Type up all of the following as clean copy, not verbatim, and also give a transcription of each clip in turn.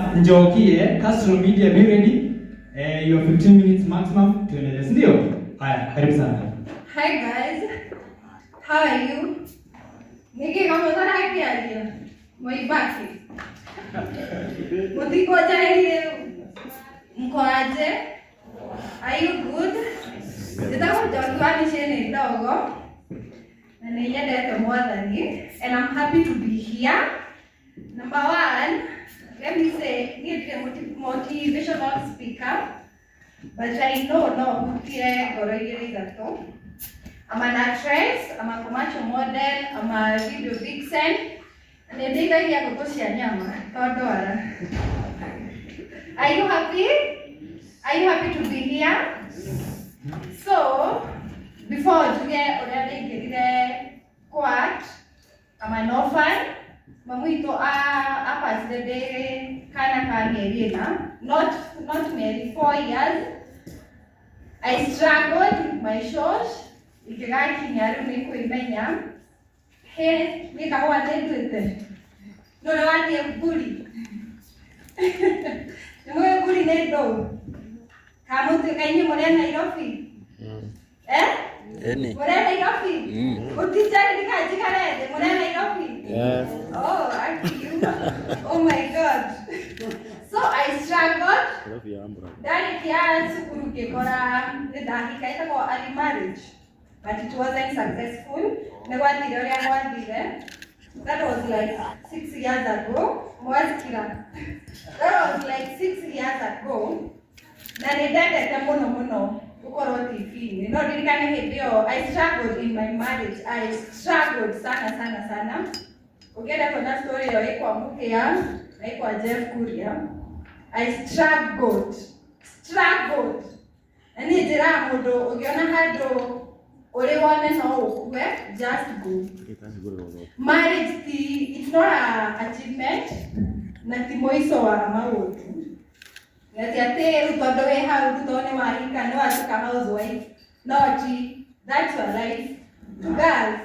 Njoki, eh, Castro Media, be ready. Eh, your 15 minutes maximum, tuendelee, si ndio? Haya, karibu sana. Hi guys, how are you? Niki kama ũtarakiaria Moibaki. Mũtikũnjarĩrie mko aje? Are you good? Njĩtagwo Njoki wa Mĩciĩ Ndogo na nĩ nyendete Mwathani and I'm happy to be here. Number one, let me say, niĩ ndirĩ motivational speaker, but I know no hutie ngoro igĩrĩ ithatũ. I'm an actress, I'm a commercial model, I'm a video vixen, na nĩ ndeithagia ngũkũ cia nyama to ndwara. Are you happy? Are you happy to be here? So, before njuge ũrĩa ndaingĩrire court, I'm an orphan. Mamu witũ apacire ndĩ kana ka mĩeri 4, not mĩeri, 4 years. I struggled with my shosh, ingĩgakinya rĩu nĩ kwĩmenya. He, niĩ kahũa nĩ nduĩte. No nĩ wathiĩ mburi. Nĩ mũĩ mburi nĩ ndũũ? Kamũtuĩka inyuĩ mũrĩ a Nairobi? Eh? Eni. Mũrĩ a Nairobi? Mm. Mũtinjari ndikanjikare thĩ, mũrĩ a Nairobi? Yes. Oh, actually, oh my God. So I struggled. Ndarĩkia cukuru ngĩkora nĩ ndahika, ĩtagwo early marriage. But it wasn't successful. Nĩ gwathire ũrĩa gwathire. That was like 6 years ago. Mwazikira. That was like 6 years ago. Na nĩ ndendete mũno mũno gũkorwo TV-inĩ. No ndirikane hĩndĩ ĩyo I struggled in my marriage. I struggled sana sana sana. Ũngĩenda kuona story ĩyo ĩ kwa Mũhĩa na ĩ kwa Jeff Kuria. I struggled. Struggled. Na niĩ njĩraga mũndũ ũngĩona handũ ũrĩ wone no ũkue, just go. Marriage ti, it's not a achievement na ti mũico wa maũndũ. Na ti atĩ rĩu tondũ wĩ hau rĩu tondũ nĩ wahika nĩ watuĩka housewife. No ti, that's your life. To girls,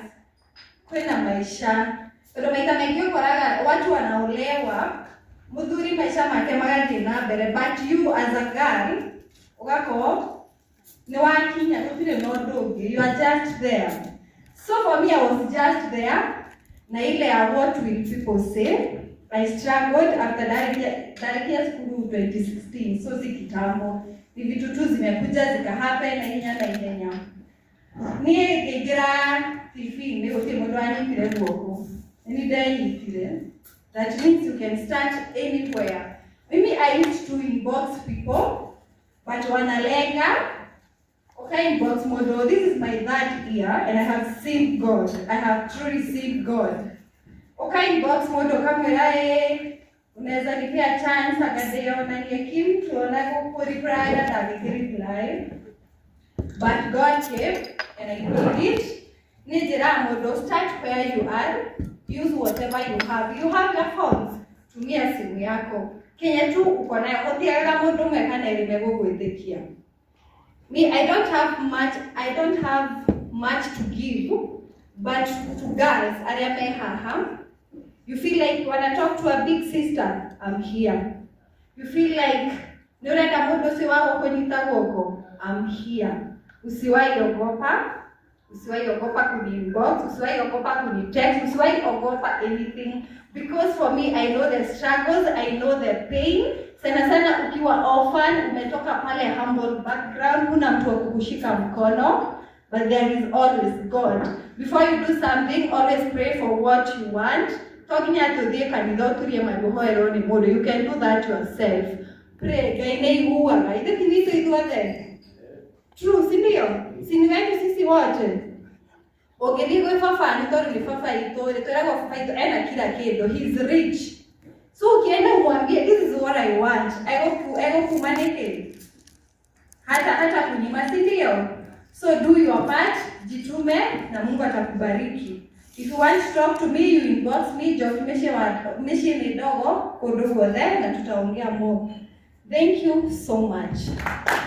kwĩna maisha. Tondũ maita maingĩ ũkoraga watu wanaolewa, mũthuri maica make magathiĩ na mbere, but you as a girl ũgakorwo nĩ wakinya gũtirĩ na ũndũ ũngĩ, you are just there. So for me, I was just there na ile ya what will people say. I struggled after ndarĩkia cukuru 2016, so si kitambo, ni vitu tu zimekuja zikahappen na ihenya na ihenya. Niĩ ngĩingĩra TV nĩ gũtirĩ mũndũ wanyitire guoko, nĩ ndenyitire. That means you can start anywhere. Mimi I used to inbox people, but wanalenga. Okay, inbox model. This is my third year and I have seen God. I have truly seen God. Okay, inbox model kamwĩra, "Eh, unaweza nipea chance?" Akandĩonanie kimtu ona gũkũ reply na ndangĩkĩ reply. But God came and I did it. Nĩ njĩraga mũndũ, start where you are, use whatever you have. You have your phones, tumia simu yako. Kenye tu uko nayo, ũtiagaga mũndũ ũmwe kana erĩ megũgwĩtĩkia. Me, I don't have much, I don't have much to give, but to girls, arĩa me haha, you feel like you wanna talk to a big sister, I'm here. You feel like nĩ ũrenda mũndũ ũcio wa gũkũnyita guoko, I'm here. Usiwahi ogopa, usiwahi ogopa kuni-inbox, usiwahi ogopa kuni-text, usiwahi ogopa anything, because for me, I know the struggles, I know the pain. Sana sana ukiwa orphan, umetoka pale humble background, huna mtu wa kukushika mkono, but there is always God. Before you do something, always pray for what you want. To nginya tũthiĩ kanitha ũturie maru ũhoerwo nĩ mũndũ, you can do that yourself. Pray, Ngai nĩ aiguaga. Ithe ti witũ ithuothe? True, si ndio? Si ni wetu sisi wote? Ũngĩthiĩ gwĩ baba nĩ tondũ nĩ baba itũ rĩ, twĩragwo baba itũ ena kila kĩndũ, he is rich. So ukienda umwambie, "This is what I want," egũkuma nĩkĩ? Hata kunyima, si ndio? So do your part, jitume na Mungu atakubariki. If you want to talk to me, you inbox me, Njoki Mĩciĩ wa Mĩciĩ nĩ ndogo kũndũ guothe na tutaongea more. Thank you so much.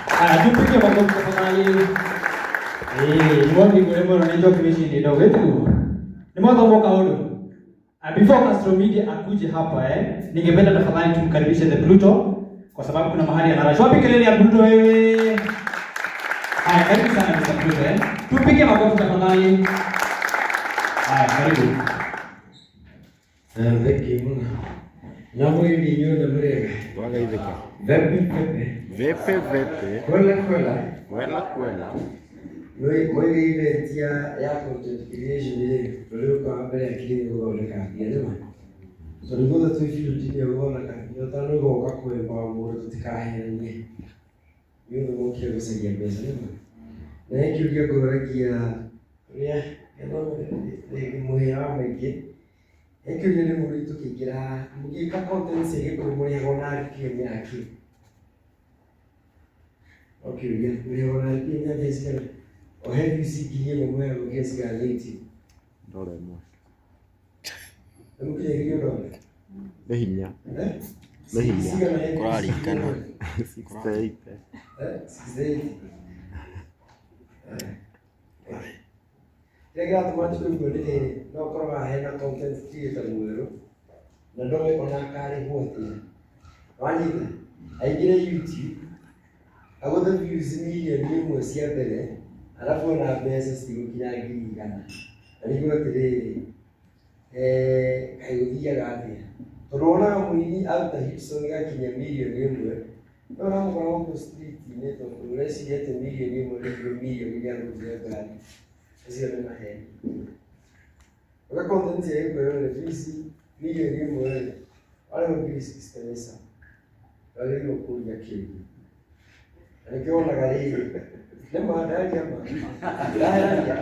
Haya, tupige makofi tafadhali. Eh, nĩ mwakĩigua mũno nĩ Njoki Mĩciĩ nĩ ndogo ĩtiguo. Nĩ mwathoma kaũndũ. Before Castro Media akuje hapa ningependa tafadhali tumkaribishe The Pluto kwa sababu kuna mahali anarashwa. Wapi kelele ya Pluto wewe? Haya, karibu sana Mr. Pluto. Tupige makofi tafadhali. Haya, karibu. Thank you. Namo ili nyona mrega. Wagaithika. Vepe vepe. Vepe vepe. Kwela kwela. Kwela kwela. Mwege event ya content creation ile tuliokuwa mbele ya kile gũthondeka mbia nĩma tondũ guothe twĩ field-inĩ ya gũthondeka mbia ũtanoiga ũka kwĩmba mũndũ tũtikaheranie nĩ ũndũ mokire gũcaria mbeca nĩma na he kĩũria ngũragia ũrĩa mũhĩa wa maingĩ he kĩũria nĩ mũndũ tũkĩingĩra mũgĩka content cia Gĩkũyũ mũrĩhagwo na RPM ya kĩ o kĩũria mũrĩhagwo na RPM ya mbeca cigana o he views ngiri ĩmwe mũheagwo nginya cigana YouTube Dola ĩmwe. nĩmũkinyagia dola Nĩ hinya. Eh? Nĩ hinya. Cigana he views Kũraringana. ngiri ĩmwe? 68. Eh? 68. Kĩrĩa kĩratũma njuge ũguo nĩ rĩrĩ no ũkorwo haha hena content creator mwerũ na ndoĩ ona akarĩhwo atĩa wanyita aingĩre YouTube agũthe views mirioni ĩmwe cia mbere alafu ona mbeca citigũkinya ngiri igana na nĩguo atĩrĩrĩ kaĩ gũthiaga atĩa tondũ wonaga mũini aruta hit song ĩgakinya mirioni ĩmwe no ũramũkora gũkũ street-inĩ tondũ ũreciria atĩ mirioni ĩmwe nĩguo mirioni iria agũrire ngari acio nĩ maheni ũka content ya Gĩkũyũ rĩ views mirioni ĩmwe rĩ warĩhwo ngiri 60 nĩ sawa wagĩrĩirwo kũria kĩũria na nĩkĩo wonaga rĩrĩ nĩ ma ndaria ma ndaherania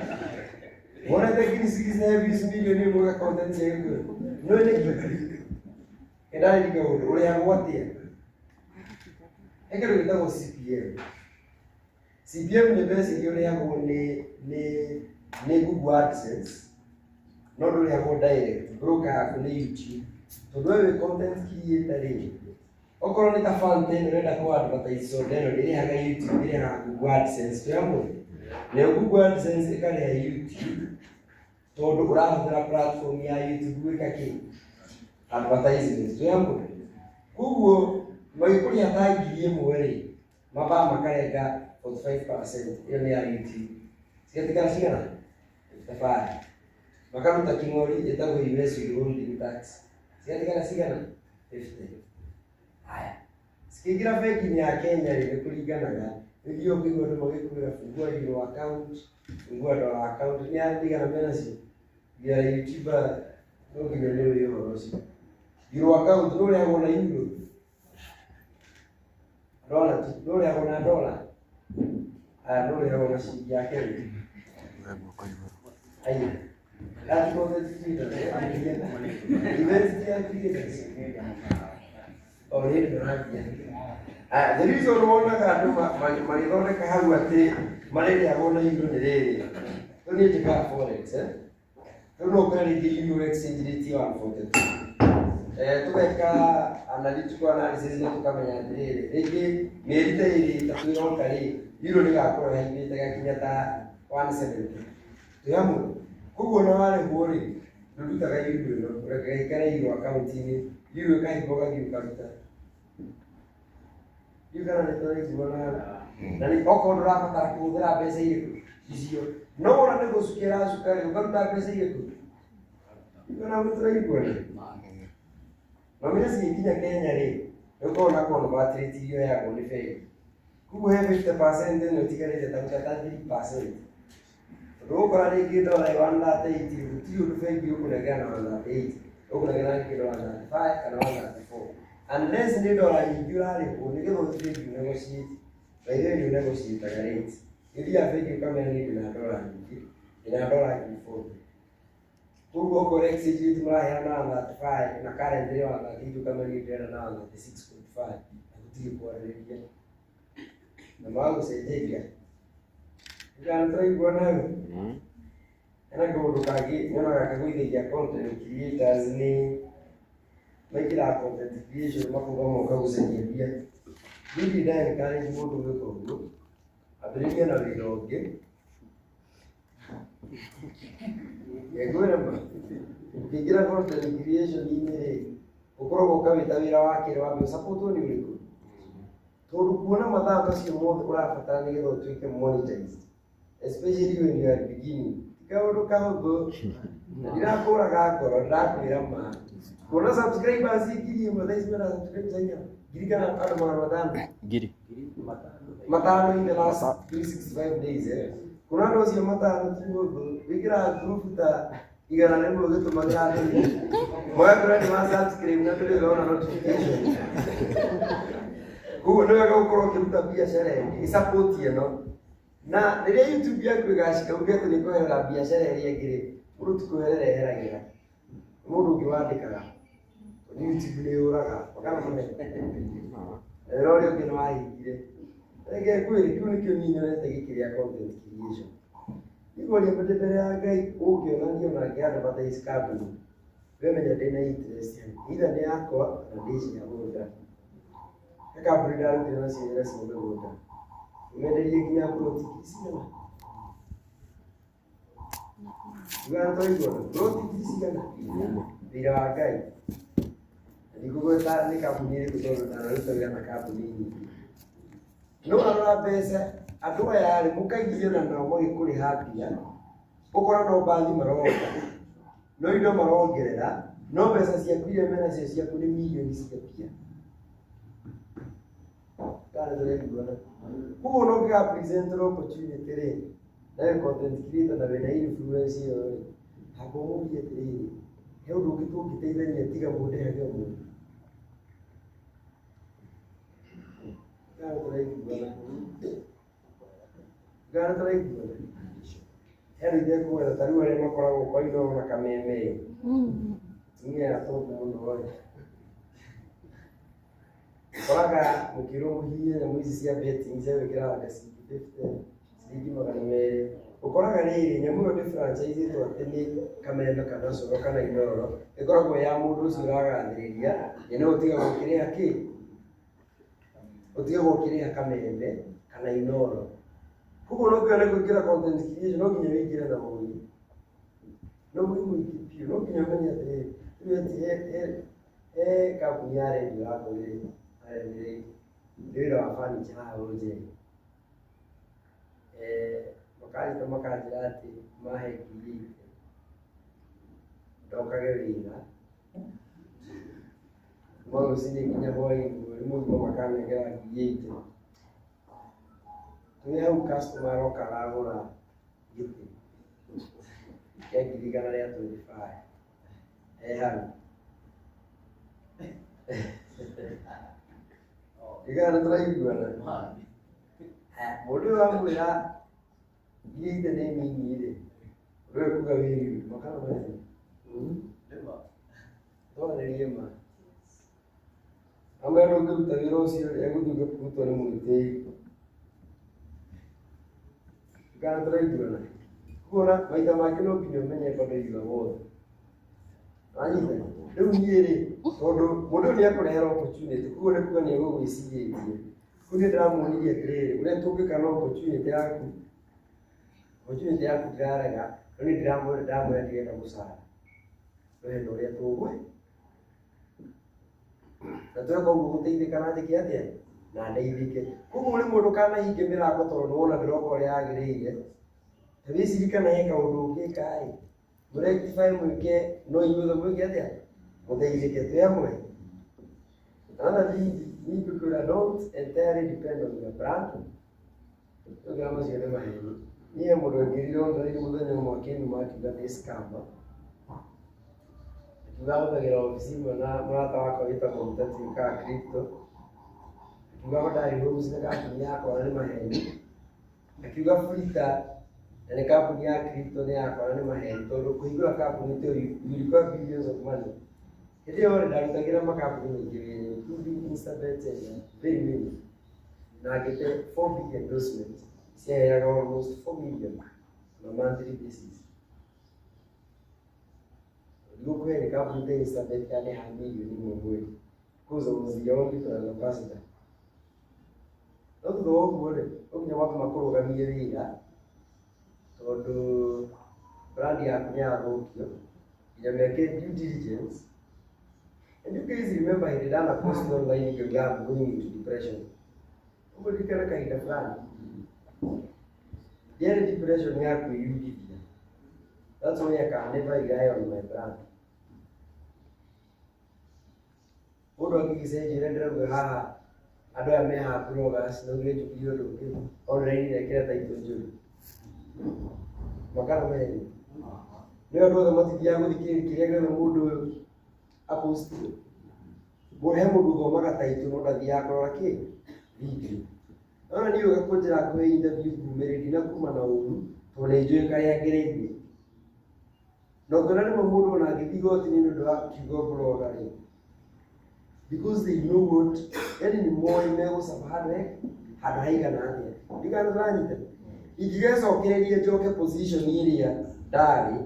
wonete ngiri 60 na views mirioni ĩmwe ũka content ya Gĩkũyũ no nĩkĩ ĩndarĩria ũndũ ũrĩhagwo atĩa he kĩndũ gĩtagwo CPM. CPM nĩ mbeca iria ũrĩhagwo nĩ Google AdSense no ndũrĩhagwo direct broker yaku nĩ YouTube tondũ we wĩ content creator rĩ okorwo nĩ ta Fountain ũrenda kũ advertise soda ĩno ndĩrĩhaga YouTube ĩrĩhaga Google AdSense twĩ hamwe nayo Google AdSense ĩkarĩha YouTube tondũ ũrahũthĩra platform ya YouTube gwĩka kĩ advertisement twĩ hamwe koguo magĩkũrĩha ta ngiri ĩmwe rĩ mambaa makarenga 45% ĩyo nĩ ya YouTube cigatigara cigana 55 makaruta kĩng'ori ĩtagwo US withholding tax cigatigara cigana 50 haya cikĩingĩra bengi-inĩ ya Kenya rĩ nĩ kũringanaga nĩthiĩ ũkĩigua andũ magĩkwĩra fungua euro account fungua dollar account nĩ andigana menacio nginya YouTuber no nginya nĩ ũĩ ũhoro ũcio euro account nĩ ũrĩhagwo na euro dola tu nĩ ũrĩhagwo na dola haya nĩ ũrĩhagwo na ciringi ya Kenya haya That content creator, event creators. Already ndũrathia. The reason wonaga andũ magĩthondeka hau atĩ marĩrĩagwo na euro nĩ rĩrĩ rĩu niĩ njĩkaga forex rĩu no ũkore rĩngĩ euro exchange rate ya 142 tũgeka analytical analysis na tũkamenya atĩrĩrĩ rĩngĩ mĩeri ta ĩrĩ ĩtatũ ĩroka rĩ euro nĩgakorwo ĩhaimbĩte gakinya ta 170 twĩ hamwe koguo ona warĩhwo rĩ ndũrutaga euro ĩno ũrekaga ĩikare euro account-inĩ euro ĩkahaimba ũgathiĩ ũkaruta ndiũĩ kana nĩ tũraiguana hau na nĩ okorwo ndũrabatara kũhũthĩra mbeca irĩkũ icio no wona nĩ gũcukia ĩracuka rĩ ũkaruta mbeca irĩkũ kana nĩ tũraiguana mamenya cigĩkinya Kenya rĩ nĩ ũkoragwo na convert rate iria ũheagwo nĩ bengi koguo he 50% ĩno ĩtigarĩte ta ruta ta 3% tondũ ũgũkora rĩngĩ dola ĩ 138 rĩ gũtirĩ ũndũ bengi ũkũnengera na 138 ũkũnengera rĩngĩ dola 35 kana 134 unless nĩ dola nyingĩ ũrarĩhwo nĩgetha ũthiĩ bengi ũnegotiate by the way nĩ ũnegotiataga rate nĩ ũthiaga bengi ũkamera niĩ ndĩna dola nyingĩ ndĩna dola ngiri 40 koguo okorwo exchange rate mũraheana 135 na current nĩ 138 ũkamera niĩ ndĩrenda na 136.5 na gũtirĩ kwarĩrĩria na magagũcenjeria kana tũraiguana hau hena kaũndũ kangĩ nyonaga kagũithagia content creators nĩ maingĩraga content creation makauga moka gũcaria mbia niĩ ndirĩ nda encourage mũndũ gwĩka ũguo ambĩrĩria na wĩra ũngĩ ngwĩra ma Ũkĩingĩra content creation-inĩ rĩ, ũkoragwo ũkawĩta wĩra wa kerĩ wambe ũsupportwo nĩ ũrĩkũ? Tondũ kuona mathaa macio mothe ũrabatara nĩgetha ũtuĩke monetized, especially when you are beginning, ti kaũndũ kahũthũ. Na ndirakũraga ngoro, ndĩrakwĩra ma. Kuona subscribers 1,000 thaa ici mena subscribers aigana? Ngiri kana andũ 500? Ngiri. 500 in the last 365 days, eh. Kuona andũ acio 500 ti ũndũ. Wĩkĩraga group ta 100 ũgĩtũmagĩra andũ magakorwo nĩ ma subscribe na ndũrĩ ũrona notification. Koguo nĩ wega gũkorwo ũkĩruta biacara ĩngĩ ĩsupport ĩno. Na rĩrĩa YouTube yaku ĩgacika uge atĩ nĩ kweherera biacara ĩrĩa ĩngĩ rĩ, mũndũ ti kweherera eheragĩra. Mũndũ ũngĩ wandĩkaga. Tondũ YouTube nĩ yũraga. Wakana mũnene. Wĩra ũrĩa ũngĩ nĩ wahingire. Reke ngwĩre kĩu nĩkĩo niĩ nyonete gĩkĩrĩa content creation. Nĩngwaria mbere mbere ya Ngai ũngĩonania ona ngĩ advertise company. We menya ndĩna interest hau. Either nĩ yakwa kana ndĩ shareholder. He kambuni ndarutire nacio wĩra cia mĩgũnda. Menderie nginya ploti ngiri cigana? Ugaga twaiguana, ploti ngiri cigana? Wĩra wa Ngai. Na ndikũgweta nĩ kambuni ĩrĩkũ tondũ ndanaruta wĩra na kambuni nyingĩ. No warora mbeca, andũ aya rĩ, mũkaiguana nao magĩkũrĩha mbia, ũkora no mbathi maroka, no indo marongerera, no mbeca ciaku iria menacio ciaku nĩ mirioni cia mbia. Kana tũraiguana. Koguo no ũngĩga present opportunity rĩ, nawe content creator na wĩna influence ĩyo rĩ, hamba ũmũrie atĩrĩrĩ, he ũndũ ũngĩ tũngĩteithania tiga mũndĩhage ũguo. Kana tũraiguana. Kana tũraiguana. He andũ itekũgweta ta rĩu arĩa makoragwo kwa Inooro na Kameme ĩ. Atumia aya atongu mũno rĩ. Ũkoraga mũkĩrwo mũhihinye nyamũ ici cia betting cia gwĩkĩra anga ciringi 50, ciringi 200. Ũkoraga rĩrĩ, nyamũ ĩyo ndĩ franchise-ĩtwo atĩ nĩ Kameme kana Coro kana Inooro, ĩkoragwo ya mũndũ ũcio ũragathĩrĩria, na no ũtigagwo ũkĩrĩha kĩ? Ũtigagwo ũkĩrĩha Kameme kana Inooro. Koguo no kĩone kũingĩra content creation no nginya wĩingĩre na ũũgĩ. No ũũgĩ mũingĩ biũ, no nginya ũmenye atĩrĩrĩ, rĩu ati he kambuni ya rendio yakorire nĩ wĩra wa furniture haha Rũnjeri. Makanjĩta makanjĩra atĩ mahe 80,000 ndokage wĩra. Kuma rũcinĩ nginya hwaĩ-inĩ mweri mũgima makanengera 80,000. Twĩ hau customer aroka aragũra gĩtĩ kĩa 125,000. E hau. Igana nĩ tũraiguana. Mũndũ ũyũ amwĩra 80,000 nĩ nini rĩ, ũndũ ũyũ kuga wĩ rude, makana mezi. Twarĩrie ma. Amwĩra ndũngĩruta wĩra ũcio rĩ, egũthiĩ ũgĩbutwo nĩ mwĩtĩi. Igana tũraiguana. Kuona maita mangĩ no nginya ũmenye bado you are worth. Wanyita? Rĩu niĩ rĩ, tondũ mũndũ ũyũ nĩekũrehera opportunity, koguo nĩ kuga nĩegũgwĩcirĩtie. Koguo niĩ ndĩramuonirie atĩrĩrĩ, ũrĩa tũngĩka na opportunity yaku ndĩrarega, no niĩ ndĩramwĩra ndirenda mũcara. No hena ũrĩa tũgwe. Na tweka ũguo gũteithĩka na njĩke atĩa? Na ndeithĩke. Koguo rĩmwe ndũkanahinge mĩrango tondũ nĩwona ndĩroka ũrĩa yagĩrĩire. Ta wĩcirie kana he kaũndũ ũngĩka ĩ, mũrectify mwĩke no inyuothe mwĩke atĩa? Mũteithĩke twĩ hamwe. Another thing, niĩ ngũkwĩra don't entirely depend on your brand. Ũngĩra macio nĩ maheni. Niĩ he mũndũ waingĩrire online mũthenya ũmwe akĩnuma akiuga nĩ scammer. Akiuga ahũthagĩra obici ĩmwe na mũrata wakwa wĩtagwo Mũteti wĩkaga crypto. Akiuga Hodari Homes nĩ kambuni yakwa na nĩ maheni. Akiuga Flita na nĩ kambuni ya crypto nĩ yakwa na nĩ maheni tondũ kũhingũra kambuni ta ĩyo you require billions of money. Hĩndĩ ĩyo rĩ ndarutagĩra makambuni maingĩ wĩra including Instabet and very many. Na ngĩte 4 big endorsement ciaheaga almost 4 million on a monthly basis. Ndigũkũhe nĩ kambuni ta Instabet yandehaga mirioni 1 mweri. Because I was the only brand ambassador. No thutha wa ũguo rĩ, no nginya mambe makũrũgamie wĩra tondũ brand yaku nĩ yathũkio nginya Nginya meke due diligence. And you guys remember hĩndĩ ndana post online ngĩuga I'm going into depression. Ũmũririkana kahinda fulani. Ndiarĩ depression ya kwĩyugithia. That's why I can never rely on my brand. Mũndũ angĩgĩcenjia ũrĩa ndĩrauga haha, andũ aya me haha bloggers no nginya njũkire ũndũ ũngĩ online nekĩra title njũru. Makara meni. Nĩ andũ othe matithiaga gũthikĩrĩria kĩrĩa gĩothe mũndũ ũyũ apostire. He mũndũ ũthomaga title no ndathiaga kũrora kĩ video. Nona niĩ ũka kũnjĩra kũhe interview ngumĩrĩria na kuma na ũru tondũ nĩ njũĩ karĩa ngereire. Na ũngĩona rĩmwe mũndũ ona angĩthiĩ igoti-inĩ nĩ ũndũ wa kiugo blogger rĩ, because they know what, yani nĩ moĩ megũcaba handũ haigana atĩa. Ndigana tũranyita. Ingĩgecokereria njoke position ĩrĩa ndarĩ,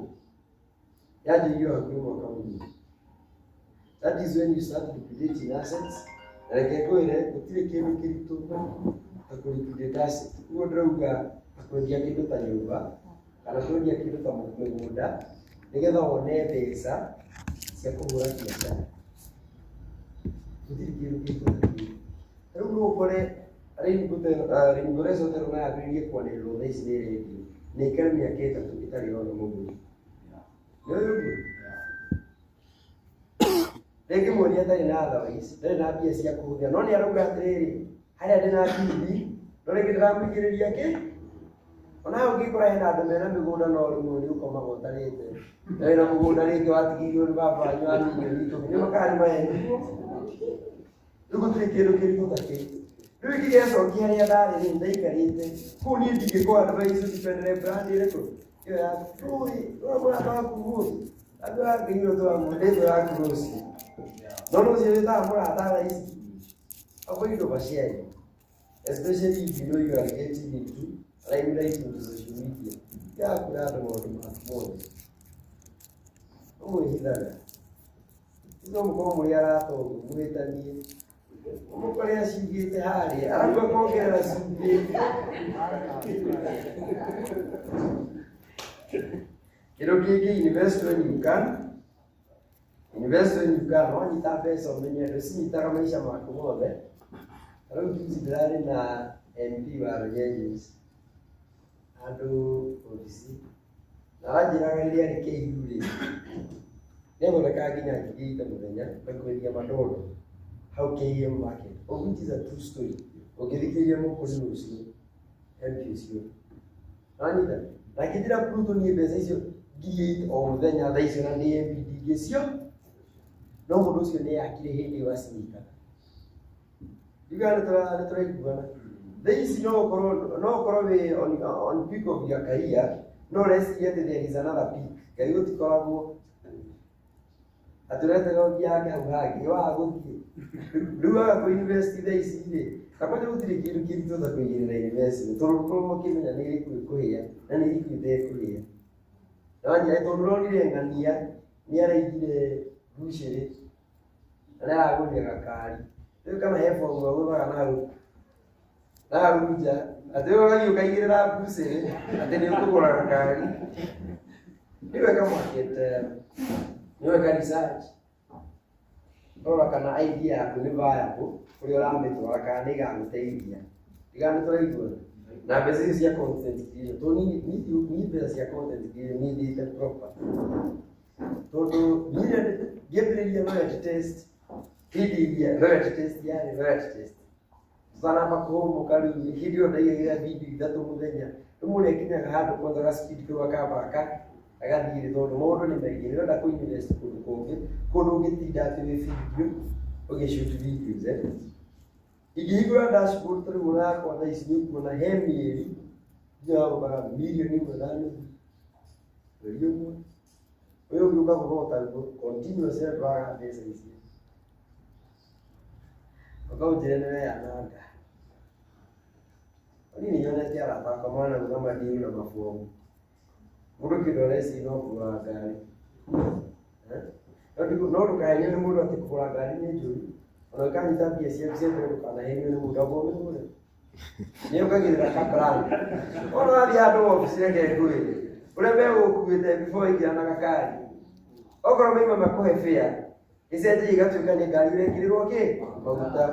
yanjĩrĩirio hakuhĩ mwaka mũgima. That is when you start liquidating assets. Na reke ngwĩre gũtirĩ kĩndũ kĩritũ ta kũ liquidate asset. Ũguo ndĩrauga ta kwendia kĩndũ ta nyũmba kana kwendia kĩndũ ta mĩgũnda nĩgetha wone mbeca cia kũhũra biacara. Gũtirĩ kĩndũ kĩritũ ta kĩu. Rĩu no ũkore Rainbow Resort no yambĩrĩrie kwanĩrĩrwo thaa ici nĩ redio na ĩikare mĩaka 3 ĩtarĩ yona mũgũri. Nĩ ũĩ ũguo? Rĩngĩ mwene atarĩ na otherwise, ndarĩ na mbia cia kũhũthĩra, no nĩ arauga atĩrĩrĩ, harĩa ndĩ na bibi, no rĩngĩ ndĩramũigĩrĩria kĩ? Ona hau ũngĩkora hena andũ mena mĩgũnda no rĩmwe nĩ ũkomaga ũtarĩte. Na wĩna mũgũnda rĩngĩ watigĩirwo nĩ baba wanyu wa mirioni 10, nĩ makari maheni. Rĩu gũtirĩ kĩndũ kĩritũ ta kĩu. Rĩu ingĩgecokia harĩa ndarĩ rĩ, ndaikarĩte. Kũu niĩ ndingĩkũ advise ũdependere brand ĩrĩkũ? Ĩyo yaku. Ũĩ, ũrĩa mũrata waku ũmũthĩ. Andũ aya ngĩirwo tũramũndĩtwo yaku rũciũ. No rũciũ wĩtaga mũrata thaa ici. Avoid oversharing. Especially if you know you are getting into limelight into social media. Yakwĩra andũ maũndũ maku mothe. Ũmwĩhithaga. No mũkorwo mũrĩ arata ũguo mũhĩtanie. Ũmũkore acigĩte harĩa, araigua kuongerera cumbĩ. Kĩndũ kĩngĩ, invest when you can. Invest when you can. Wanyita mbeca ũmenye ndũcinyitaga maica maku mothe. Rĩu juzi ndĩrarĩ na MP wa Runyenjes handũ obici na aranjĩraga rĩrĩa arĩ KU rĩ, nĩathondekaga nginya ngiri 8 mũthenya na kwendia mandondo hau KM market, of which is a true story. Ũngĩthikĩrĩria mũkũri rũciũ MP ũcio wanyita na akĩnjĩra Pluto niĩ mbeca icio ngiri 8 o mũthenya thaa icio na nĩ MP ndingĩcio, no mũndũ ũcio nĩ yakire hĩndĩ ĩyo acinyitaga. Ndiugaga nĩ tũraiguana. Thaa ici no ũkorwo wĩ on peak of your career, no ũreciria atĩ there is another peak. Ngai gũtikoragwo atĩ ũreterera ũthiange hau hangĩ, waga gũthiĩ. Rĩu waga kũ invest thaa ici rĩ, ta kwanja gũtirĩ kĩndũ kĩritũ ta kũigĩrĩra investment, tondũ ũkorwo ũkĩmenya nĩ ĩrĩkũ ĩkũhĩa na nĩ ĩrĩkũ ĩtekũhĩa. Nĩwanyita, tondũ ũronire ng'ania nĩ araigire mbucĩrĩ na nĩ aragũrire gakari. Rĩu kana he bomu agũraga na hau nja, atĩ rĩu ũgathiĩ ũkaigĩrĩra mbucĩrĩ atĩ nĩ ũkũgũra gakari. Nĩ weka market, nĩ weka research. Rora kana idea yaku nĩ viable kũrĩa ũramĩtwara kana nĩ ĩgagũteithia. Ndigana nĩ tũraiguana. Na mbeca icio cia content creation, tondũ niĩ mbeca cia content creation niĩ thiĩte proper. Tondũ niĩ ngĩambĩrĩria loyalty test, hĩndĩ ĩrĩa loyalty test yarĩ loyalty test. Tũtanamba kũhũmũka rĩu, hĩndĩ ĩyo ndaigagĩra video 3 mũthenya. Rĩu mũndũ akinyaga handũ kwanza ga speed kau akamba agathiĩ tondũ maũndũ nĩ maingĩ. Nĩũrenda kũ invest kũndũ kũngĩ, kũndũ ũngĩtinda atĩ wĩ video, ũgĩ shoot videos, eh. Ingĩhingũra dashboard ta rĩu yakwa thaa ici nĩ ũkuona he mĩeri nginya wagũthaga mirioni 1.5 mweri ũmwe. Ũyũ ũngĩ ũkagũtha o taguo, continuous ndwaga mbeca icio. Ũkaũnjĩre nĩ weyananga. Niĩ nĩ nyonete arata akwa managũtha mandiru na mabomu. Mũndũ kĩndũ areciria no kũgũra ngari. No ndũkahenio nĩ mũndũ atĩ kũgũra ngari nĩ njũru. Ona ũkanyita mbia ciaku cia mbere ndũkanahenio nĩ mũndũ amba ũmĩgũre. Nĩ ũkagĩrĩra ka plan. Ona wathiĩ handũ obici reke ngwĩre, ũrĩa megũkuĩte before waingĩra na gakari. Okorwo maima makũhe fare ĩcenjie ĩgatuĩka nĩ ngari ũrekĩrĩrwo kĩ maguta.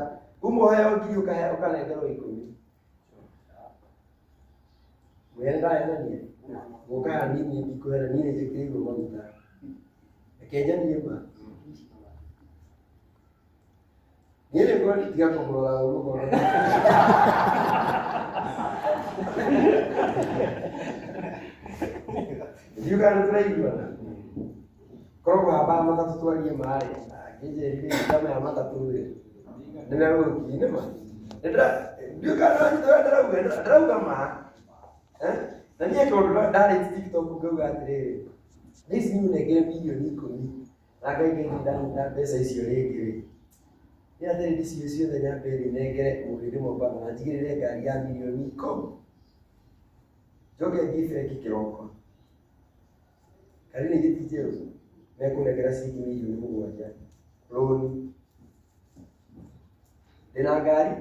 Uma ũheo ngiri ũkanengerwo 10. Mwene ndahenania gũka hanini ndikũhena niĩ nĩnjĩkĩrĩirwo maguta. Reke njanie ma. Niĩ nĩngũra tiga kũmũrora ũru ũkona. Ndiũĩ kana nĩtũraiguana. Korwo kũhamba matatũ twarie marĩ angĩnjĩrire ta maya matatũ rĩ nĩmegũgĩkinya nĩma. Ndiũĩ kana nĩwanyita ũrĩa ndĩrauga, ndĩrauga ma. Na niĩ tondũ ndarĩ TikTok ngauga atĩrĩrĩ, thaa ici niĩ ũnengere mirioni 10 na Ngai Ngai ndanyita mbeca icio rĩngĩ rĩ. Nĩ atĩrĩ icio ciothe nyambe thiĩ nengere mũhĩndĩ Mombatha na njigĩrĩre ngari ya mirioni 10. Njoke thiĩ bengi kĩroko. Ngari nĩ ti njerũ, mekũnengera ciringi mirioni 7 rũni. Ndĩna ngari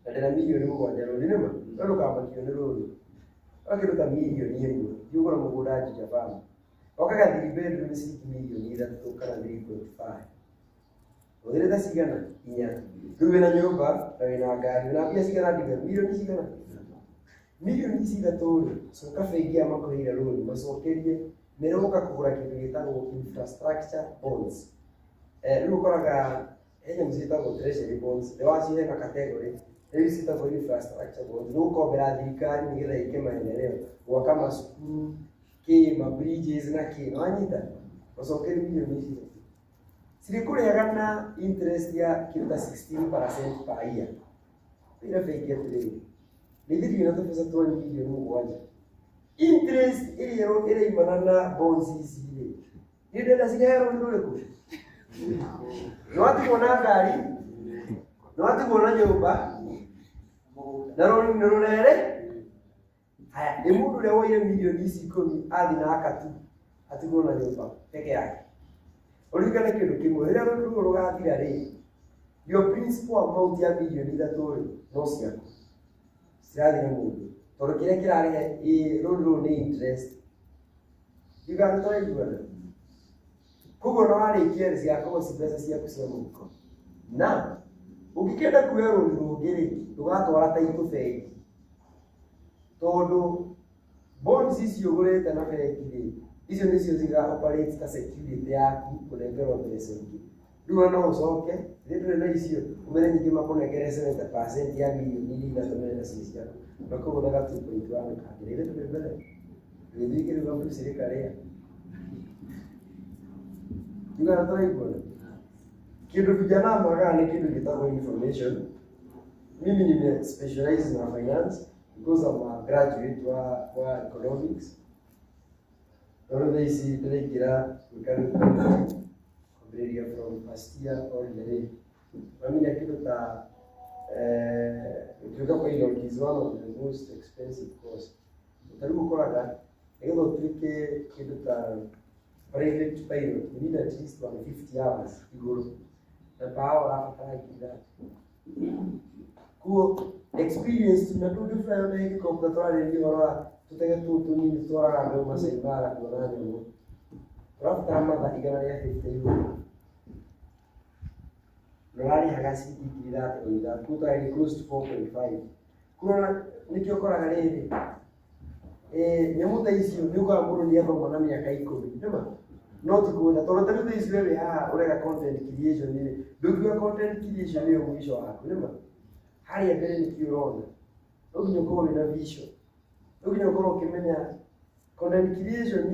na ndĩna mirioni 7 rũni nĩma, no ndũkamakio nĩ rũni. Oya kĩndũ ta mirioni 1, thiĩ ũgũre mũgũnda Juja Farm. Okaga 3 bedroom ciringi mirioni 3 kana 3.5. Ũthĩrĩte cigana? 4. Rĩu wĩna nyũmba na wĩna ngari, wĩna mbia cigana ndiga? Mirioni cigana? Mirioni ici 3 rĩ, coka bengi aya makũheire rũni, macokerie merũka kũgũra kĩndũ gĩtagwo infrastructure bonds. Rĩu ũkoraga he nyamũ ciĩtagwo treasury bonds, nĩ wacio hena category, rĩu ciĩtagwo infrastructure bonds. Nĩ gũkombera thirikari nĩgetha ĩke maendeleo, gwaka macukuru, kĩ, ma bridges na kĩ, nĩ wanyita? Macokerie mirioni ici 3. Cirĩkũrĩhaga na interest ya kĩndũ ta 16% per year. Ĩra bengi atĩrĩrĩ, nĩ ithuĩ twĩna tũbeca twanyu mirioni 7. Interest ĩrĩa ĩraimana na bonds ici rĩ, niĩ ndĩrenda cirehe rũni rũrĩkũ? Nĩwatigwo na ngari, nĩwatigwo na nyũmba, na rũni nĩ rũrere. Haya, nĩ mũndũ ũrĩa woire mirioni ici 10 athiĩ na akatu, atigwo na nyũmba peke yake. Ũririkane kĩndũ kĩmwe, rĩrĩa rũni rũu rũgathira rĩ, your principal amount ya mirioni 3 rĩ, no ciaku. Cirathiĩ na mũndũ. Tondũ kĩrĩa kĩrarĩha rũni rũu nĩ interest. Ndiũĩ kana nĩtũraiguana. Koguo ona warĩkia rĩ, cigakorwo ci mbeca ciaku cia mũhuko. Na ũngĩkĩenda kuoya rũni rũngĩ rĩ, ndũgatwara taitũ bengi. Tondũ bonds icio ũgũrĩte na bengi rĩ, icio nĩcio ciga operate ta security yaku kũnengerwo mbeca ingĩ. Rĩu ona no ũcoke, rĩrĩa ndũrĩ na icio, ũmere ningĩ makũnengere 70% ya mirioni iria inatũmĩra nacio ciaku. Makũgũthaga 2.1 kangĩ. Rĩrĩa tũrĩ mbere, gĩthiĩ kĩrĩ Bruce gĩkarĩa. Ndiũĩ kana tũraiguana. Kĩndũ vijana mwagaga nĩ kĩndũ gĩtagwo information. Mimi nime specialize na finance because I'm a graduate wa economics. Rĩu thaa ici ndĩraingĩra gwĩka rĩu kwambĩrĩria from first year all the way. Mamenya kĩndũ ta gũtuĩka pilot is one of the most expensive course. Ta rĩu ũkoraga nĩgetha ũtuĩke kĩndũ ta private pilot, you need at least 150 hours igũrũ. Na per hour ũrabatara 3,000. Koguo experience tu na ndũngĩfly ona helicopter tũrarĩrĩria ũhoro wa tũtege tũtũ tũnini tũtwaraga andũ Masai Mara kuona nyamũ. Ũrabatara mathaa 150 igũrũ. Na ũrarĩhaga ciringi 30,000 o ithaa, koguo tũrarĩria close to 4.5. Koguo nĩkĩo ũkoraga rĩrĩ, nyamũ ta icio nĩ ũkoraga mũndũ nĩ athoma na mĩaka 10, nĩma? No ti kwenda, tondũ ta rĩu thaa ici we wĩ haha ũreka content creation rĩ, ndũngiuga content creation nĩyo mũico waku, nĩma? Harĩa mbere nĩkĩo ũrona. No nginya ũkorwo wĩna vision. No nginya ũkorwo ũkĩmenya content creation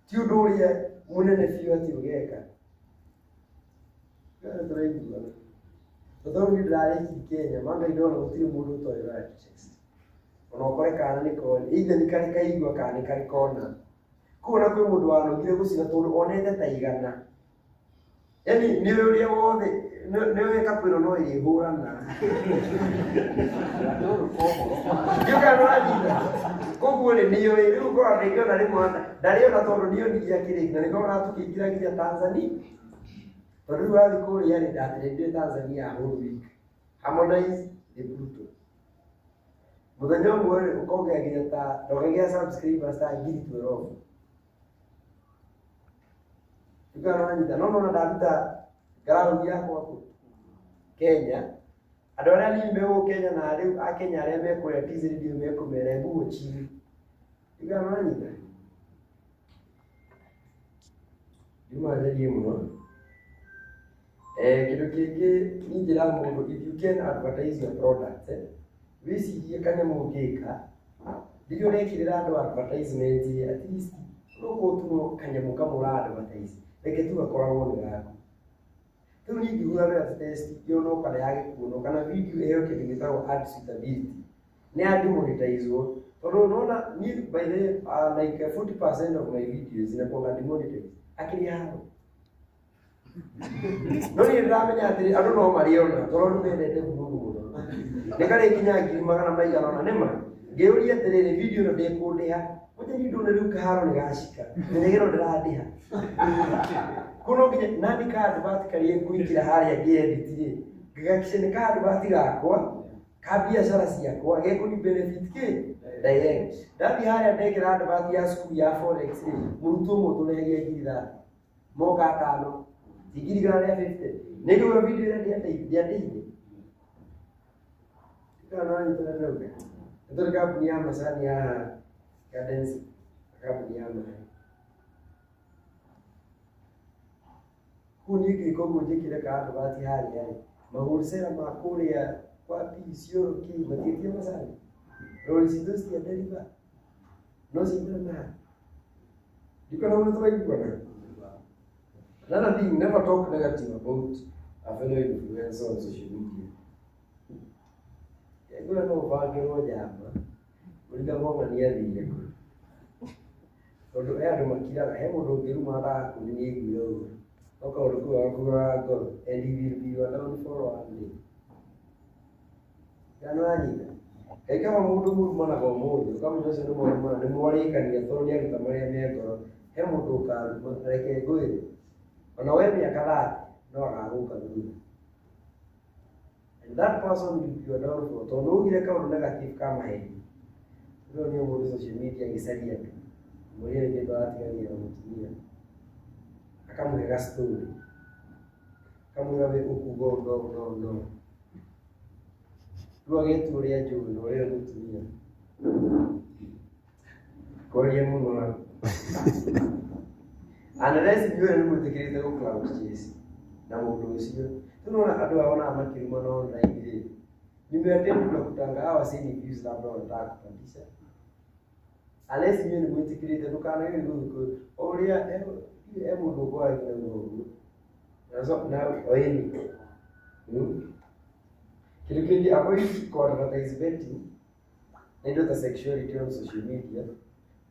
ti ũndũ ũrĩa mũnene biũ atĩ ũgeka. Nĩ tũraiguana. Tondũ niĩ ndĩrarĩkirie Kenya, ma Ngai ndona gũtirĩ mũndũ ũtoĩ Riot Chest. Ona ũkore kana nĩ kone, either nĩ karĩ kaigua kana nĩ karĩ kona. Koguo na kwĩ mũndũ wanogire gũcina tondũ onete ta 100. Yaani nĩ ũrĩa wothe, nĩ ũĩ kabwĩro no ĩrĩhũrana. Ndiũĩ kana nĩũranyita. Koguo rĩ, nĩ ũĩ, rĩu ũkora rĩngĩ ona rĩmwe ndarĩona tondũ nĩ onirie akĩrĩki, na nĩkĩo ona tũkĩingĩra nginya Tanzania. Tondũ rĩu wathiĩ kũrĩa rĩ, ndatrendire Tanzania whole week. Harmonize the Pluto. Mũthenya ũmwe rĩ, ũkongera nginya ta, ndũkagĩa subscribers ta 12,000. Ndikana no no ndaruta ground yakwa kũ Kenya. Andũ arĩa anini me gũkũ Kenya na rĩu a Kenya arĩa me kũrĩa TZ ndio mekũmera hebu chini. Ndikana wanyita. Juma njarie mũno. Kĩndũ kĩngĩ niĩ njĩra mũndũ, if you can advertise your product, wĩcirie kanyamũ ũngĩka rĩrĩa ũrekĩrĩra andũ advertisement, at least ũkorwo tu no kanyamũ kamwe ũra advertise, reke tu gakoragwo nĩ gaku. Rĩu niĩ ngĩhũra wĩra test ngĩonwo kana ya gĩkuono kana video ĩheo kĩndũ gĩtagwo ad suitability nĩ ya demonetizwo, tondũ unaona niĩ by the like 40% of my videos zinakuwa demonetized akĩrĩ haro. No niĩ ndĩramenya atĩ andũ no marĩona tondũ andũ mendete vurugu mũno. Nĩ karĩkinya ngiri magana maigana ũna nĩma ngĩũria atĩrĩrĩ, video ĩno ndĩkũndĩha mũnjani ndone rĩu kaharo nĩ gacika menyegero ndĩrandĩha kũno nginya nani ka advert karĩa ngũikĩra harĩa ngĩedit rĩ ngĩgakisha nĩ ka advert gakwa ka biacara ciakwa gekũni benefit kĩ direct. Ndathiĩ harĩa ndekĩra advert ya cukuru ya forex rĩ, mũrutwo ũmwe tũrehagia ngiri 30 moka atano ti ngiri 150 nĩngũgũra video ĩrĩa ndĩandĩire. Nĩ kambuni ya macani ya Cadence, kambuni ya maĩ kũu niĩ ngĩka ũguo njĩkĩre ka advert harĩa rĩ, mahũricera ma kũrĩa kwa Isiolo kĩ matiĩtie macani rori citũ cia deliver no cingĩre na ndikona ũguo tũraiguana. Another thing, never talk negative about a fellow influencer on social media. Ngũra no ũbangĩrwo njama ũrigagwo ma nĩ athire kũ, tondũ he andũ makiraga, he mũndũ ũngĩruma ndagakuoni nĩ aiguire ũru no kaũndũ kau gagakuaga ngoro and he will be your downfall one day. Kana nĩwanyita kaĩ kaba mũndũ mũrumanaga ũmũthĩ ũkamenya ũcio nĩ mwarumana nĩ mwarĩkania tondũ nĩ aruta marĩa me ngoro, he mũndũ ũkaruma reke ngwĩre ona we mĩaka 30 no agagũka thutha. And that person will be your downfall tondũ augire kaũndũ negative ka maheni. Rĩu nĩ mũndũ social media agĩcaria andũ mũrĩa rĩngĩ ndwaratiganire na mũtumia akamũhe ga story akamwĩra we ũkuga ũũ no no no rĩu agetua ũrĩa njũĩ na ũrĩa mũtumia kwaria mũno unless inyuĩ nĩ mwĩtĩkĩrĩte gũ clout chase na mũndũ ũcio. Rĩu nĩwona andũ aya onaga makĩrumana online rĩ, nimeattend unakutanga hawa si ni views labda wanataka kupandisha unless inyuĩ nĩ mwĩtĩkĩrĩte ndũkanagerie gũgĩkũyũ o ũrĩa he mũndũ ũkwaragia na ũguo na oini. Kĩndũ kĩngĩ, avoid ku advertise betting na indo ta sexuality on social media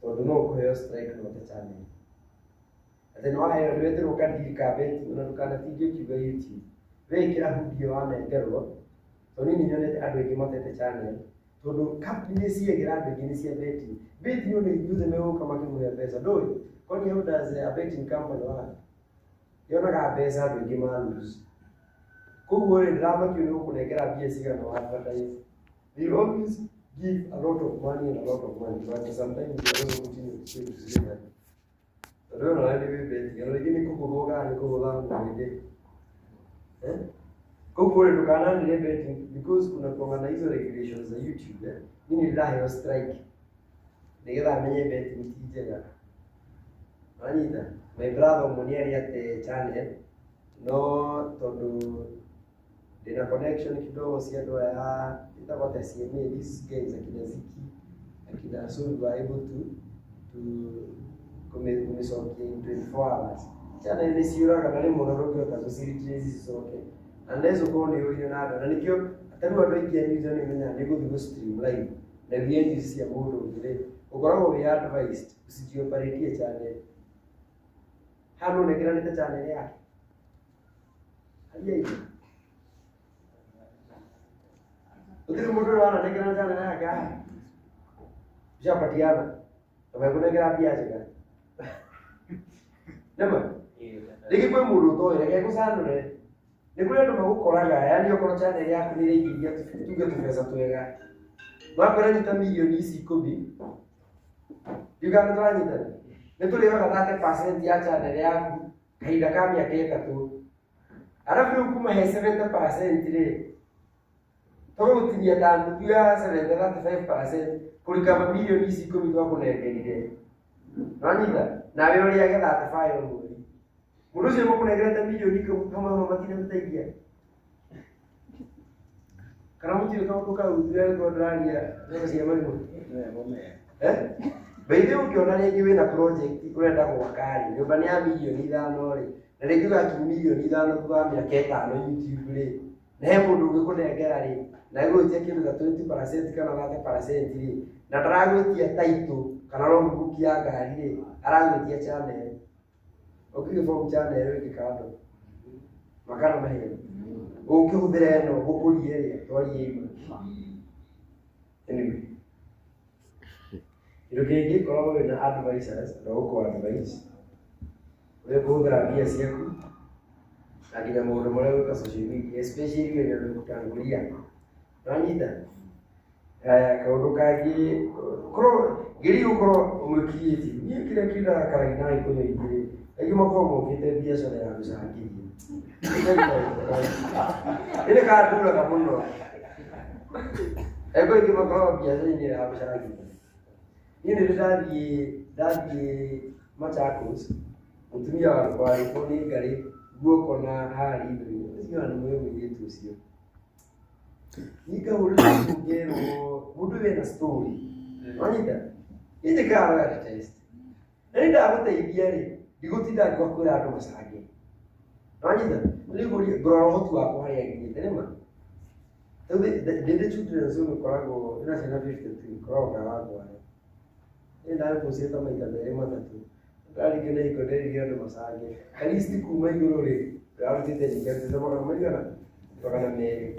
tondũ no ũkũheo strike na ũte channel atĩ nĩ waheo nĩ wetĩrwo ka deal ka betting ona ndũkanatindie ũkiuga YouTube wĩkĩra hoodie wanengerwo tondũ niĩ nĩnyonete andũ aingĩ matete channel tondũ company nĩ ciegera andũ aingĩ nĩ cia betting. Betting nĩ ithuothe megũka makĩmũhe mbeca ndũĩ kwani how does a betting company work? Yonaga mbeca andũ aingĩ ma lose koguo rĩ ndĩramakio nĩ gũkũnengera mbia cigana wa advertise. They always give a lot of money and a lot of money, but sometimes they are also putting you to that tondũ ona nĩ wĩ betting ona rĩngĩ nĩ kũgũthwo kana nĩ kũgũtha mũrĩndĩ. Koguo rĩ ndũkananĩre betting because kuna kuanga na hizo regulations za YouTube. Niĩ nĩ ndĩraheo strike nĩgetha menye betting ti njega. Wanyita my brother ũmwe nĩ arĩ ate channel no tondũ ndĩna connection kidogo cia andũ aya ĩtagwo atĩa CMA, these guys akina Ziki akina Suri were able to kũmĩcokia in 24 hours. Channel nĩ ciũraga na rĩmwe ona ndũngĩhota gũciretrace cicoke unless ũkorwo nĩ ũire na andũ na nĩkĩo ta rĩu andũ aingĩ a news nĩ menyaga nĩ gũthiĩ gũ stream live na wĩe news cia mũndũ ũngĩ rĩ ũkoragwo wĩ advised ũcijioparĩtie channel haha no ũnengeranĩte channel yake aria irio gũtirĩ mũndũ ũrĩa wananengerana channel yake haha ushapatiana na mekũnengera mbia njega nĩma rĩngĩ kwĩ mũndũ ũtoĩ reke ngũcanũre nĩ kũrĩ andũ magũkoraga yani okorwo channel yaku nĩ ĩraingĩria tuge tũbeca twega makwĩra nyita mirioni ici 10 ndiuga nĩ tũranyitana nĩ tũrĩoga 30% ya channel yaku Kahinda ka mĩaka 3. Arabu rĩu kuma he 70% rĩ, tũgũgũtinia ta nuthu ya 70, 35% kũrikaba milioni ici 10 twakũnengerire. Nĩwanyita? Nawe ũrĩage 35 o mweri. Mũndũ ũcio mũkũnengerete milioni 10 hamwe hamwe matinagũteithia. Kana mũtiũĩ kaũndũ kau ndĩragĩkorwo ndĩraria ndeto cia marimũ? Eh? By the way, ũngĩona rĩngĩ wĩna project ũrenda gwaka rĩ, nyũmba nĩ ya milioni 5 rĩ, na rĩngĩ ũgakinya milioni 5 thutha wa mĩaka 5 YouTube rĩ, na he mũndũ ũngĩkũnengera rĩ, na egũgwĩtia kĩndũ ta 20% kana 30% rĩ, na ndaragwĩtia title kana logbook ya ngari rĩ, aragwĩtia channel. Ũngĩgĩ form channel ĩngĩ kando. Makana maheni. Ũngĩhũthĩra ĩno gũkũria ĩrĩa twarie ima. Anyway. Kĩndũ kĩngĩ koragwo wĩna advisors na gũkũ advice ũrĩa ũkũhũthĩra mbia ciaku na nginya maũndũ marĩa ũgwĩka social media, especially wenye ũgũtangulia. Nĩwanyita? Haya, kaũndũ kangĩ korwo geria gũkorwo ũmwe creative. Niĩ kĩrĩa kĩndarakaragia na Agĩkũyũ aingĩ rĩ, aingĩ makoragwo mokĩte biacara ya gũcangithia. Ĩrĩ kanduraga mũno. Agĩkũyũ aingĩ makoragwo biacara-inĩ ya gũcangithia. Niĩ nĩ ndĩ ndathiĩ Machakos, mũtumia warĩtwo nĩ ngarĩ guoko na harĩa ritho-inĩ. Ũcio nĩ mũĩ mũirĩtu ũcio. Niĩ ngahũrĩrwo thimũ ngerwo mũndũ ũyũ ena story. Wanyita? Niĩ njĩkaga loyalty test. Na nĩ ndagũteithia rĩ, ndigũtinda ngĩkwĩra andũ macange. Wanyita? Rĩu ngũrora ũhoti wakwa harĩa nginyĩte nĩ ma. Rĩu ndĩ children's home ĩkoragwo ĩna ciana 52 ĩkoragwo Kawangware. Niĩ ndagũcĩte maita 2 3. Ndaringĩ hingo nderire andũ macange. At least kuma igũrũ rĩ, ndĩrarutĩte nyingĩ magana maigana? 200.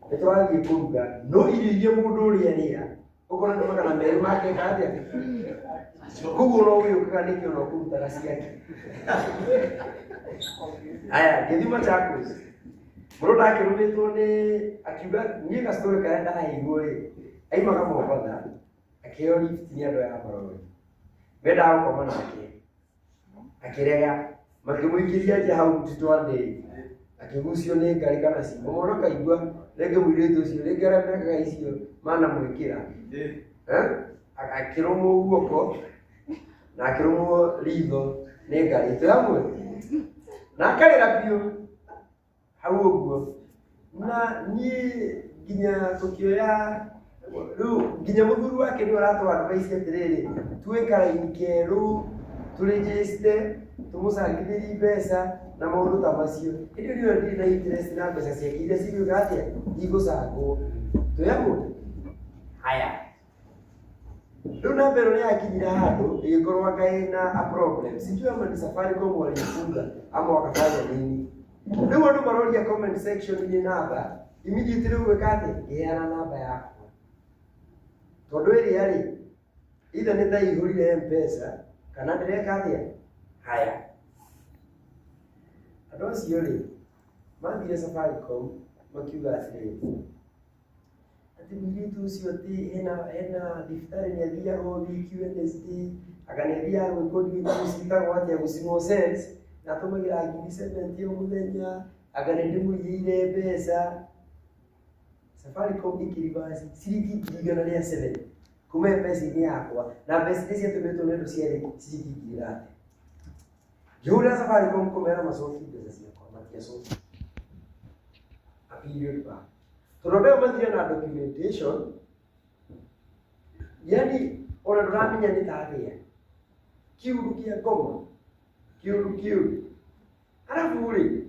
Nĩ tũrathiĩ kũruga, no irio iria mũndũ ũrĩa arĩa, ũkona nĩ 200 make ka atĩa? Koguo no wĩyũkaga nĩkĩ ona ũkũrutaga ciake. Aya, ngĩthiĩ Machakos. Mũndũ ndakĩrũmĩtwo nĩ akiuga niĩ ka story karĩa ndaheirwo rĩ, aimaga Mombatha, akĩheo lift nĩ andũ aya a marori. Mendaga gũkoma nake. Akĩrega, makĩmũikĩria nja hau mũtitũ wa Ndĩri. Akĩgucio nĩ ngari kana cimũ. Mwana kaigua rĩngĩ mũirĩtu ũcio rĩngĩ arĩa mekaga icio manamwĩkĩra. Eh? Akĩrũmwo guoko na akĩrũmwo ritho nĩ ngari. Twĩ hamwe? Na akarĩra biũ hau ũguo. Na niĩ nginya tũkĩoya rĩu nginya mũthuri wake nĩwe ũratũ advice atĩrĩrĩ, tuwe karaini kerũ, tũregister, tũmũcangithĩrie mbeca na maũndũ ta macio. Ĩndĩ niĩ ndirĩ na interest na mbeca ciake iria cigwĩka atĩa? Igũcangwo. Twĩ hamwe? Haya. Rĩu namba ĩno nĩyakinyire handũ ĩgĩkorwo anga ĩna a problem. Sijui ama ni Safaricom waliifunga ama wakafanya nini. Rĩu andũ maroria comment section -inĩ namba, immediately rĩu gwĩka atĩa? Ngĩheana namba yakwa. Tondũ ĩrĩa rĩ, either nĩ ndaihũrire M-Pesa kana ndĩreka atĩa? Haya. Andũ acio rĩ, mathire Safaricom makiuga atĩrĩrĩ, atĩ mũirĩtu ũcio atĩ hena thibitarĩ nĩ athiaga o wiki Wednesday, anga nĩ athiaga gwĩkwo ndiũĩ ciĩtagwo atĩa gũcinwo cells, na atũmagĩra ngiri 70 o mũthenya, anga nĩ ndĩmũigĩire mbeca. Safaricom ĩkĩreverse ciringi 107,000 kuma M-Pesa-inĩ yakwa, na mbeca iria ciatũmĩtwo nĩ andũ ciarĩ ciringi 30,000. Ngĩhũrĩra Safaricom kũmera macokie mbeca ciakwa, matiacokirie. A period back. Tondũ andũ aya mathire na documentation, yani ona ndũramenya nĩ ta atĩa. Kiũndũ kĩa ngoma, kiũndũ kĩũru. Arabu rĩ,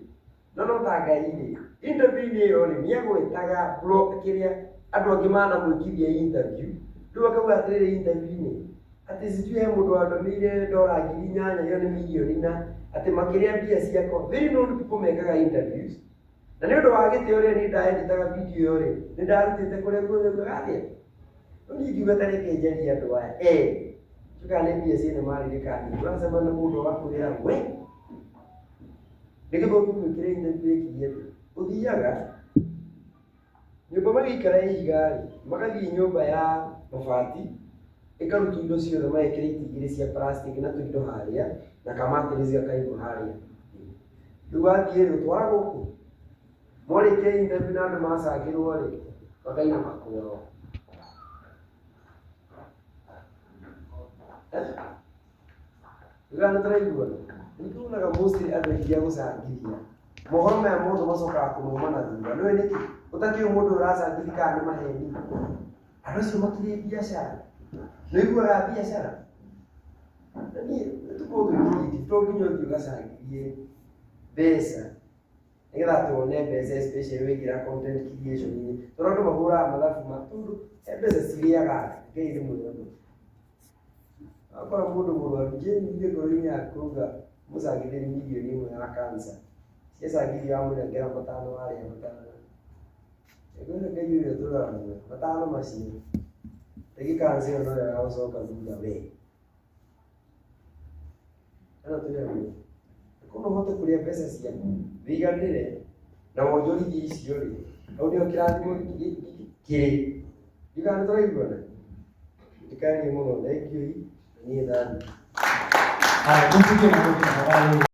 no no ta Ngai rĩ, interview-inĩ ĩyo rĩ, nĩagwetaga blog kĩrĩa andũ angĩ manamwĩkithia interview. Rĩu akauga atĩrĩrĩ interview-inĩ, atĩ sijui he mũndũ wandũmĩire dora 8,000, ĩyo nĩ mirioni na atĩ makĩrĩa mbia ciakwa. Very known people mekaga interviews. Na nĩ ũndũ wa gĩtĩo rĩrĩa niĩ ndaeditaga video ĩyo rĩ, nĩ ndarutĩte kũrĩa guothe ugaga atĩa? Rĩu niĩ ngiuga ta reke njarie andũ aya. Eh, tukaa nĩ mbia ciene maririkani. Ũracemania na mũndũ agakwĩra we. Nĩgetha ũkĩmwĩkĩre interview ĩkinyie atĩa? Ũthiaga nyũmba magĩikara ihiga rĩ, magathiĩ nyũmba ya mabati, ĩkarutwo indo ciothe magekĩra itĩ igĩrĩ cia plastic na tũindo harĩa na kamattress gakaigwo harĩa. Rĩu wathiĩ rĩ ũtwara gũkũ morĩkia interview na andũ macangĩrwo rĩ makainũka kwao. Rĩu nĩ tũraiguana nĩtuonaga mostly andũ aingĩ a gũcangithia mohoro maya mothe macokaga kũmauma na thutha nĩũĩ nĩkĩ ũtakĩũĩ mũndũ ũracangithia kana nĩ maheni andũ acio makĩrĩ biacara nĩũiguaga biacara na niĩ nĩtũkorwo twĩ creative to nginya ũthiĩ ũgacangithie mbeca nĩgetha tuone mbeca especially waingĩra content creation-inĩ tondũ andũ mahũraga mathabu ma tondũ he mbeca cirĩaga Ngai nĩ mwega mũno akora mũndũ mũrwaru genuinely ngoro-inĩ yaku ũkauga mũcangithĩrie mirioni ĩmwe ya cancer ciacangithio wamũnengera matano warĩa matano ĩkwĩra Ngai ũrĩa ũtũraga muoyo matano macio rĩngĩ cancer ĩyo noyo yagũcoka thutha we kana twĩ hamwe kono ũhote kũrĩa mbeca ciaku wĩiganĩre na wonjorithie icio rĩ hau nĩho kĩrathimo kĩrĩ ndiũĩ kana nĩ tũraiguana ndikarie mũno thengiũi na niĩ ndathi. Haya, tumpigie makofi tafadhali.